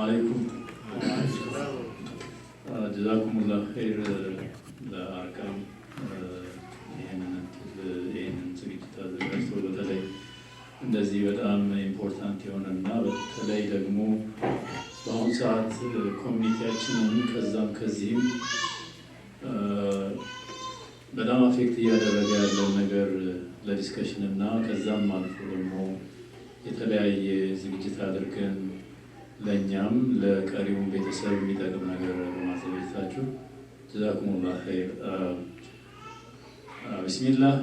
አለይኩም። ጀዛኩሙላህ ኸይር ለአርቃም ይህንን ዝግጅት አዘጋጅቶ፣ በተለይ እንደዚህ በጣም important የሆነ እና በተለይ ደግሞ በአሁኑ ሰዓት community ያችንን ከዛም ከዚህም በጣም affect እያደረገ ያለን ነገር ለ discussion እና ከዛም አልፎ ደግሞ የተለያየ ዝግጅት አድርገን ለእኛም ለቀሪውን ቤተሰብ የሚጠቅም ነገር በማዘጋጀታችሁ ጀዛኩሙላህ ኸይር። ቢስሚላህ።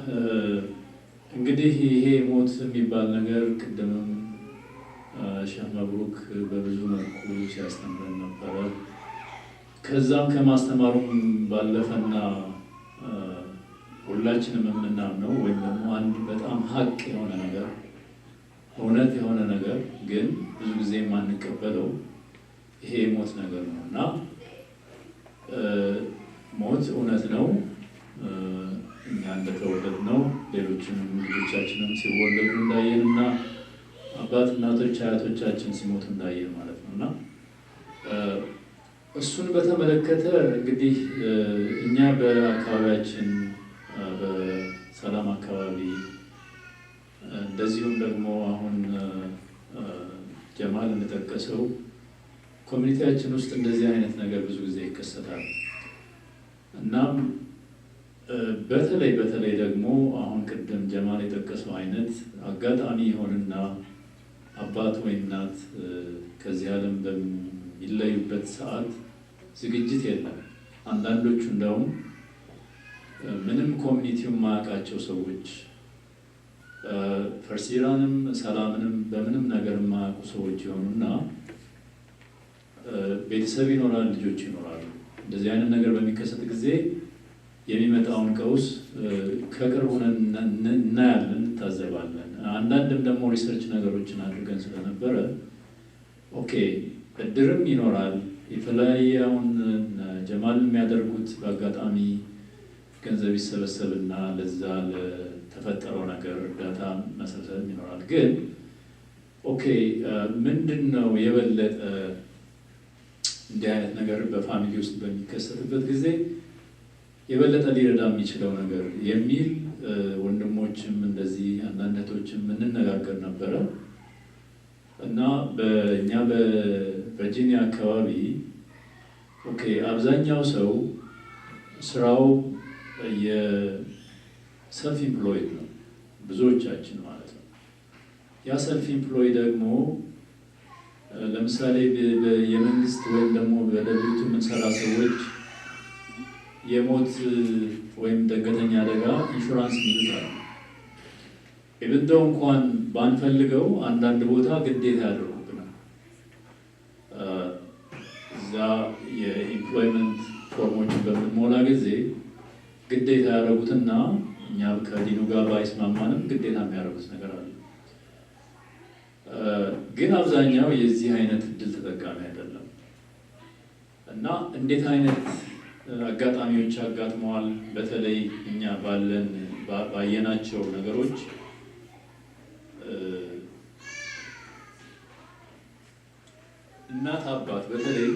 እንግዲህ ይሄ ሞት የሚባል ነገር ቅድምም ሼህ መብሩክ በብዙ መልኩ ሲያስተምረን ነበረ። ከዛም ከማስተማሩም ባለፈና ሁላችንም የምናምነው ወይም ደግሞ አንድ በጣም ሀቅ የሆነ ነገር፣ እውነት የሆነ ነገር ግን ብዙ ጊዜ የማንቀበለው ይሄ የሞት ነገር ነው። እና ሞት እውነት ነው። እኛ እንደተወለድነው ሌሎችንም ልጆቻችንም ሲወለዱ እንዳየን እና አባት፣ እናቶች፣ አያቶቻችን ሲሞቱ እንዳየን ማለት ነው። እና እሱን በተመለከተ እንግዲህ እኛ በአካባቢያችን በሰላም አካባቢ፣ እንደዚሁም ደግሞ አሁን ጀማል እንደጠቀሰው community ያችን ውስጥ እንደዚህ አይነት ነገር ብዙ ጊዜ ይከሰታል። እናም በተለይ በተለይ ደግሞ አሁን ቅድም ጀማል የጠቀሰው አይነት አጋጣሚ ይሆንና አባት ወይ እናት ከዚህ ዓለም በሚለዩበት ሰዓት ዝግጅት የለም። አንዳንዶቹ እንደውም ምንም community ው የማያውቃቸው ሰዎች፣ First Hijrah ንም ሰላምንም በምንም ነገር የማያውቁ ሰዎች የሆኑና ቤተሰብ ይኖራል፣ ልጆች ይኖራሉ። እንደዚህ አይነት ነገር በሚከሰት ጊዜ የሚመጣውን ቀውስ ከቅርብ ሆነን እናያለን፣ እንታዘባለን። አንዳንድም ደግሞ research ነገሮችን አድርገን ስለነበረ okay እድርም ይኖራል። የተለያየ አሁን ጀማል የሚያደርጉት በአጋጣሚ ገንዘብ ይሰበሰብና ለዛ ለተፈጠረው ነገር እርዳታ መሰብሰብ ይኖራል። ግን okay ምንድን ነው የበለጠ እንዲህ አይነት ነገር በ family ውስጥ በሚከሰትበት ጊዜ የበለጠ ሊረዳ የሚችለው ነገር የሚል ወንድሞችም እንደዚህ አንዳንድ እህቶችም እንነጋገር ነበረ። እና በእኛ በቨርጂኒያ አካባቢ okay አብዛኛው ሰው ስራው የ self employed ነው፣ ብዙዎቻችን ማለት ነው። ያ self employed ደግሞ ለምሳሌ የመንግስት ወይም ደግሞ በደብሊቱ የምንሰራ ሰዎች የሞት ወይም ድንገተኛ አደጋ ኢንሹራንስ የሚሉት አለ። Even though እንኳን ባንፈልገው አንዳንድ ቦታ ግዴታ ያደርጉብናል። እዛ የ employment ፎርሞችን በምንሞላ ጊዜ ግዴታ ያደረጉትና እኛ ከዲኑ ጋር ባይስማማንም ግዴታ የሚያደርጉት ነገር አለ። ግን አብዛኛው የዚህ አይነት እድል ተጠቃሚ አይደለም። እና እንዴት አይነት አጋጣሚዎች አጋጥመዋል? በተለይ እኛ ባለን ባየናቸው ነገሮች እናት አባት፣ በተለይ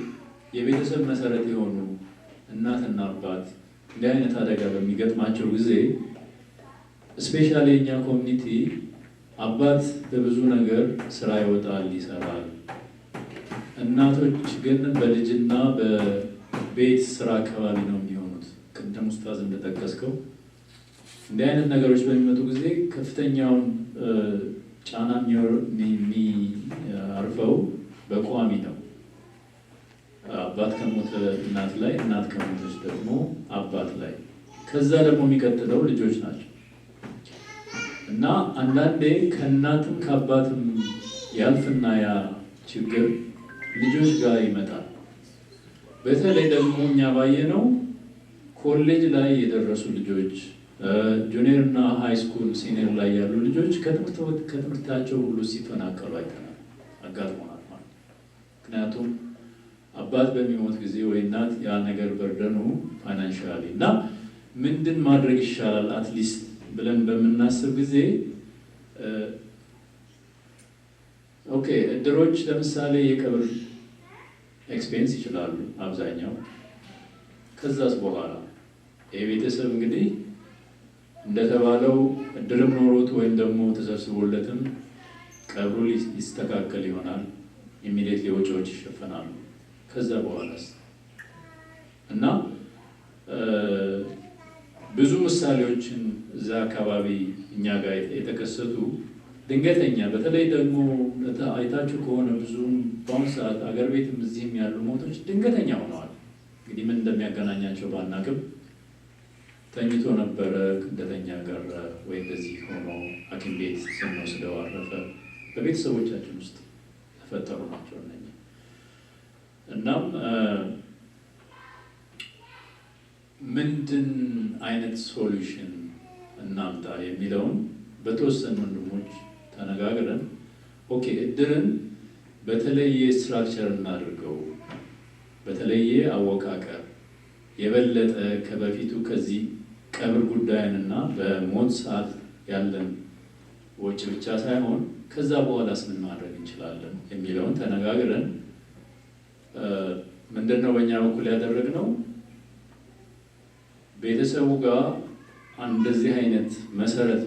የቤተሰብ መሰረት የሆኑ እናትና አባት እንዲህ አይነት አደጋ በሚገጥማቸው ጊዜ especially የእኛ community አባት በብዙ ነገር ስራ ይወጣል፣ ይሰራል። እናቶች ግን በልጅና በቤት ስራ አካባቢ ነው የሚሆኑት። ቅድም ኡስታዝ እንደጠቀስከው እንዲህ አይነት ነገሮች በሚመጡ ጊዜ ከፍተኛውን ጫና የሚያርፈው በቋሚ ነው። አባት ከሞተ እናት ላይ፣ እናት ከሞተች ደግሞ አባት ላይ፣ ከዛ ደግሞ የሚቀጥለው ልጆች ናቸው። እና አንዳንዴ ከእናትም ከአባትም ያልፍና ያ ችግር ልጆች ጋር ይመጣል። በተለይ ደግሞ እኛ ባየነው ኮሌጅ ላይ የደረሱ ልጆች፣ junior እና high school senior ላይ ያሉ ልጆች ከትምህርታቸው ሁሉ ሲፈናቀሉ አይተናል፣ አጋጥሞናል ማለት። ምክንያቱም አባት በሚሞት ጊዜ ወይ እናት ያ ነገር burden ኑ financially እና ምንድን ማድረግ ይሻላል at least ብለን በምናስብ ጊዜ okay እድሮች ለምሳሌ የቀብር Expense ይችላሉ አብዛኛው። ከዛስ በኋላ ይህ ቤተሰብ እንግዲህ እንደተባለው እድርም ኖሮት ወይም ደግሞ ተሰብስቦለትም ቀብሩ ሊስተካከል ይሆናል። Immediately ወጪዎች ይሸፈናሉ። ከዛ በኋላስ? እና ብዙ ምሳሌዎችን እዛ አካባቢ እኛ ጋር የተከሰቱ ድንገተኛ፣ በተለይ ደግሞ አይታችሁ ከሆነ ብዙም በአሁኑ ሰዓት አገር ቤትም እዚህም ያሉ ሞቶች ድንገተኛ ሆነዋል። እንግዲህ ምን እንደሚያገናኛቸው ባናቅም ተኝቶ ነበረ፣ እንደተኛ ቀረ፣ ወይ እንደዚህ ሆኖ ሐኪም ቤት ስንወስደው አረፈ። በቤተሰቦቻችን ውስጥ ተፈጠሩ ናቸው እነኚህ። እናም ምንድን አይነት solution እናምጣ የሚለውን በተወሰኑ ወንድሞች ተነጋግረን okay፣ እድርን በተለየ structure እናድርገው፣ በተለየ አወቃቀር፣ የበለጠ ከበፊቱ ከዚህ ቀብር ጉዳይንና በሞት ሰዓት ያለን ወጪ ብቻ ሳይሆን ከዛ በኋላስ ምን ማድረግ እንችላለን የሚለውን ተነጋግረን ምንድን ነው በእኛ በኩል ያደረግነው? ቤተሰቡ ጋር እንደዚህ አይነት መሰረት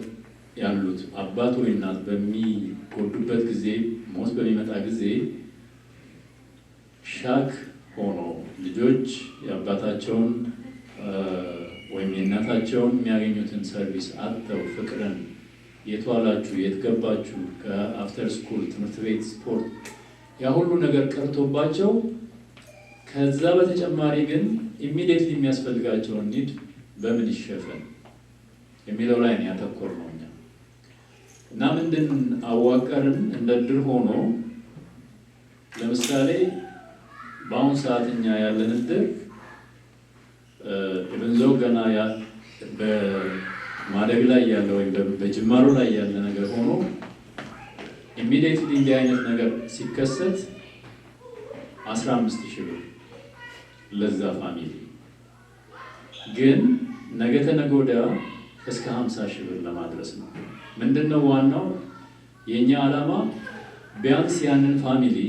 ያሉት አባት ወይ እናት በሚጎዱበት ጊዜ፣ ሞት በሚመጣ ጊዜ shock ሆኖ ልጆች የአባታቸውን ወይም የእናታቸውን የሚያገኙትን service አጥተው፣ ፍቅርን፣ የት ዋላችሁ፣ የት ገባችሁ፣ ከ after school፣ ትምህርት ቤት፣ ስፖርት፣ ያ ሁሉ ነገር ቀርቶባቸው ከዛ በተጨማሪ ግን immediately የሚያስፈልጋቸውን need በምን ይሸፈን የሚለው ላይ ነው ያተኮርነው እኛ። እና ምንድን አዋቀርን? እንደ እድር ሆኖ ለምሳሌ በአሁኑ ሰዓት እኛ ያለን እድር even though ገና በማደግ ላይ ያለ ወይም በጅማሮ ላይ ያለ ነገር ሆኖ immediately እንዲህ አይነት ነገር ሲከሰት 15,000 ብር ለዛ family፣ ግን ነገ ተነገ ወዲያ እስከ 50,000 ብር ለማድረስ ነው። ምንድን ነው ዋናው የእኛ ዓላማ? ቢያንስ ያንን family፣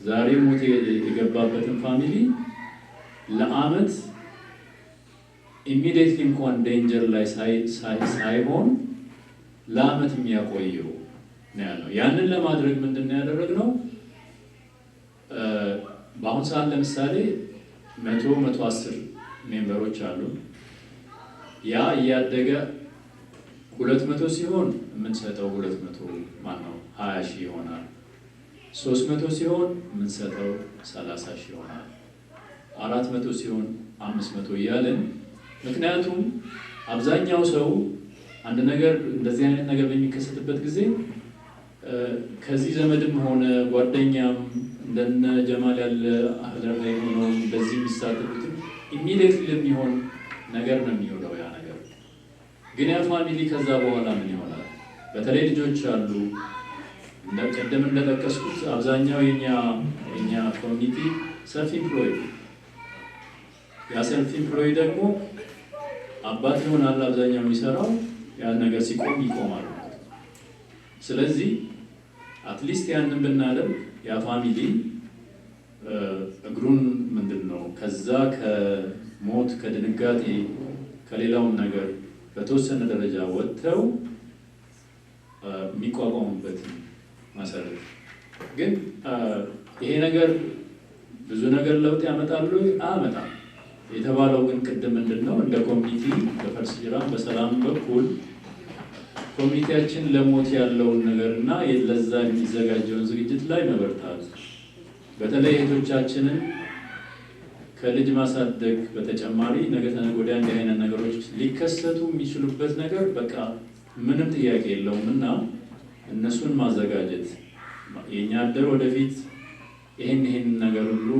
ዛሬ ሞት የገባበትን family ለአመት immediately እንኳን danger ላይ ሳይሆን ለአመት የሚያቆየው ነው ያልነው። ያንን ለማድረግ ምንድን ነው ያደረግነው? በአሁን ሰዓት ለምሳሌ 100፣ 110 member ኦች አሉ። ያ እያደገ 200 ሲሆን የምንሰጠው 200 ማነው 20,000 ይሆናል። 300 ሲሆን የምንሰጠው 30,000 ይሆናል። 400 ሲሆን 500 እያልን። ምክንያቱም አብዛኛው ሰው አንድ ነገር እንደዚህ አይነት ነገር በሚከሰትበት ጊዜ ከዚህ ዘመድም ሆነ ጓደኛም እንደነ ጀማል ያለ አህለር ላይ ሆነው በዚህ የሚሳተፉትም immediately ለሚሆን ነገር ነው የሚውለው ያ ነገር። ግን ያ family ከዛ በኋላ ምን ይሆናል? በተለይ ልጆች አሉ። ቅድም እንደጠቀስኩት አብዛኛው የኛ community self employed፣ ያ self employed ደግሞ አባት ይሆናል አብዛኛው የሚሰራው፣ ያ ነገር ሲቆም ይቆማል። ስለዚህ at least ያንን ብናደርግ ያ family እግሩን ምንድን ነው ከዛ ከሞት፣ ከድንጋጤ፣ ከሌላውም ነገር በተወሰነ ደረጃ ወጥተው የሚቋቋሙበትን መሰረት። ግን ይሄ ነገር ብዙ ነገር ለውጥ ያመጣሉ አያመጣም የተባለው ግን ቅድም ምንድን ነው እንደ community በ First Hijrah ም በሰላም በኩል community ያችን ለሞት ያለውን ነገር እና ለዛ የሚዘጋጀውን ዝግጅት ላይ መበርታት፣ በተለይ እህቶቻችንን ከልጅ ማሳደግ በተጨማሪ ነገ ተነገ ወዲያ እንዲህ አይነት ነገሮች ሊከሰቱ የሚችሉበት ነገር በቃ ምንም ጥያቄ የለውም እና እነሱን ማዘጋጀት የእኛ እድር ወደፊት ይህን ይህን ነገር ሁሉ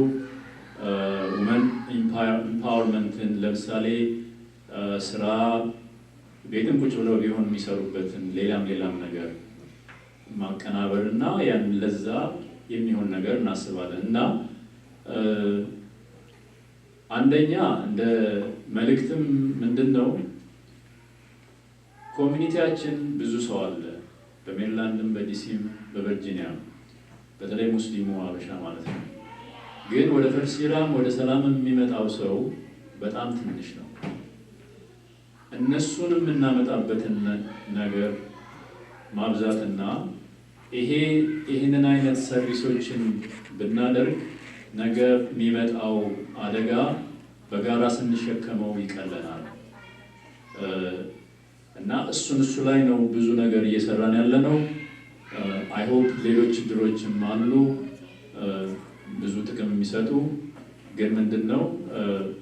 women empowerment ን ለምሳሌ ስራ ቤትም ቁጭ ብለው ቢሆን የሚሰሩበትን ሌላም ሌላም ነገር ማቀናበር እና ያን ለዛ የሚሆን ነገር እናስባለን። እና አንደኛ እንደ መልእክትም ምንድን ነው community ያችን ብዙ ሰው አለ፣ በሜሪላንድም በዲሲም በቨርጂኒያም፣ በተለይ ሙስሊሙ አበሻ ማለት ነው። ግን ወደ ፈርሲራም ወደ ሰላም የሚመጣው ሰው በጣም ትንሽ ነው። እነሱን የምናመጣበትን ነገር ማብዛትና ይህንን አይነት service ኦችን ብናደርግ ነገ የሚመጣው አደጋ በጋራ ስንሸከመው ይቀለናል። እና እሱ ላይ ነው ብዙ ነገር እየሰራን ያለ ነው። I hope ሌሎች እድሮችም አሉ ብዙ ጥቅም የሚሰጡ። ግን ምንድን ነው፣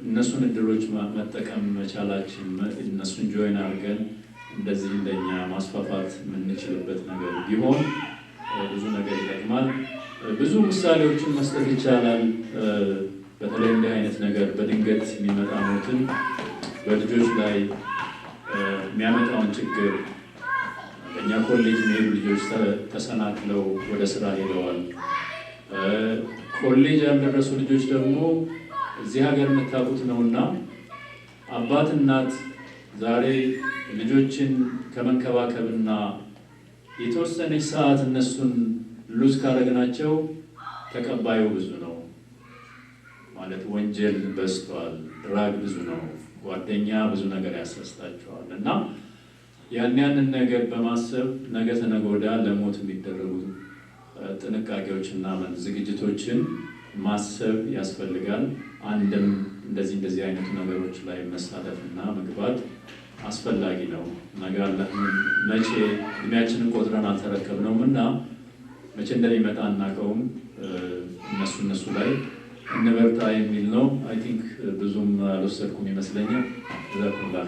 እነሱን እድሮች መጠቀም መቻላችን፣ እነሱን join አድርገን እንደዚህ እንደኛ ማስፋፋት የምንችልበት ነገር ቢሆን ብዙ ነገር ይጠቅማል። ብዙ ምሳሌዎችን መስጠት ይቻላል። በተለይ እንዲህ አይነት ነገር በድንገት የሚመጣ ሞትን በልጆች ላይ የሚያመጣውን ችግር፣ እኛ ኮሌጅ የሚሄዱ ልጆች ተሰናክለው ወደ ስራ ሄደዋል። ኮሌጅ ያልደረሱ ልጆች ደግሞ እዚህ ሀገር የምታውቁት ነውና አባት እናት ዛሬ ልጆችን ከመንከባከብና የተወሰነች ሰዓት እነሱን lose ካደረግናቸው ተቀባዩ ብዙ ነው። ማለት ወንጀል በዝቷል፣ drug ብዙ ነው፣ ጓደኛ ብዙ ነገር ያሳስታቸዋል። እና ያንን ነገር በማሰብ ነገ ተነገ ወዲያ ለሞት የሚደረጉ ጥንቃቄዎችና ዝግጅቶችን ማሰብ ያስፈልጋል። አንድም እንደዚህ እንደዚህ አይነቱ ነገሮች ላይ መሳተፍና መግባት አስፈላጊ ነው። ነገ አላህ መቼ፣ እድሜያችንን ቆጥረን አልተረከብነውም እና መቼ እንደሚመጣ አናውቀውም። እነሱ ላይ እንበርታ የሚል ነው። I think ብዙም አልወሰድኩም ይመስለኛል። ጀዛኩሙላህ።